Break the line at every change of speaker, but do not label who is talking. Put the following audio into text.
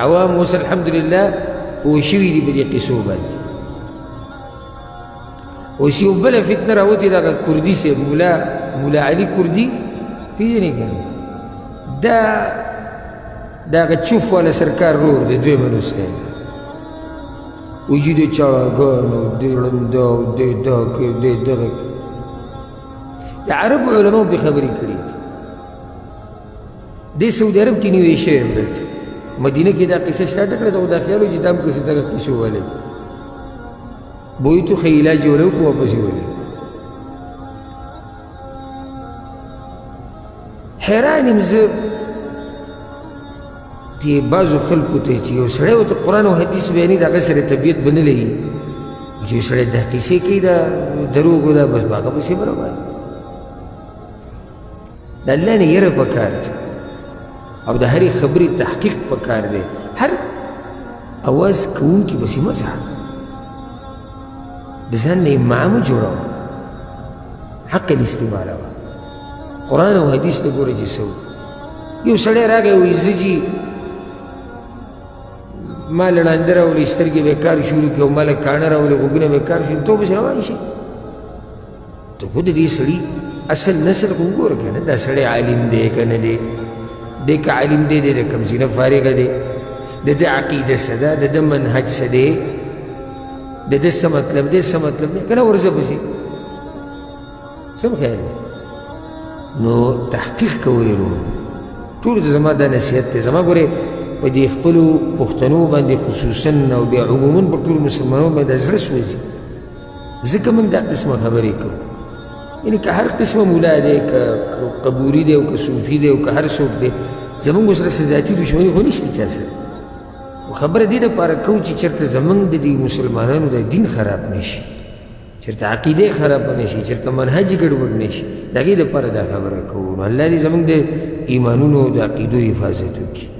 عوام اوس الحمدلله پوه شوي دي په دې قصو باندې. اوس یو بله فتنه راوتې، دغه کردي صاحب، مولا علي کردي پېژنې که نه؟ دا د هغه چوف والا سرکار رور دی، دویمه نسخه یې ده. وایي چې د چاړاګانو د ړنده او د دا کوي د دغه کوي. د عربو علماو پرې خبرې کړي دي. دی سعودي عرب کې نیوی شوی و، دلته مدینه کې دا قصه سټارټه کړه. ته خو دا خیال و چې دا هم قصه دغه قصو والے دي. بویتو ښه علاج یې ولې وکړو، واپس یې ولېږو. حیران یم زه دې بعضو خلکو ته چې یو سړی ورته قرآن او حدیث بیانوي، د هغه سره طبیعت به نه لګي. چې یو سړی دا قصې کوي، دا دروغو ده، بس په هغه پسې به روان. د الله نه یره پکار دی او د هرې خبرې تحقیق پکار دی. هر اواز کوونکي پسې مه ځه، د ځان نه امعه مه جوړوه، عقل استعمالوه، قرآن او حدیث ته ګوره چې څه. یو سړی راغی، وایي زه جي ما له ړانده راولي، سترګې به کار شروع کړي، او ما له کاڼه راولي، غوږونه به کار شروع. ته پسې روان شي. ته خو د دې سړي اصل نسل خو وګوره که نه، دا سړی عالم دی که نه دی؟ دی که عالم دی، دی د کوم ځای نه فارغه دی؟ د ده عقیده څه ده؟ د ده منهج څه دی؟ د ده څه مطلب دی، څه مطلب دی؟ که نه ورځه پسې سم خیال دی. نو تحقیق کوئ وروڼو، ټولو ته زما دا نصیحت دی. زما ګورې په دې خپلو پښتنو باندې خصوصا او بیا عموما په ټولو مسلمانانو باندې زړه سوځي، ځکه موږ دا قسمه خبرې کوو. یعنې که هر قسمه مولا دی، که قبوري دی او که صوفي دی او که هر څوک دی، زموږ سره څه ذاتي دښمني خو نشته چا سره. خو خبره دې دپاره کوو چې چېرته زموږ د دې مسلمانانو د دین خراب نه شي، چېرته عقیده خرابه نه شي، چېرته منهج ګډوډ نه شي، د هغې دپاره دا خبره کوو. نو الله دې زموږ د ایمانونو د عقیدو حفاظت وکړي.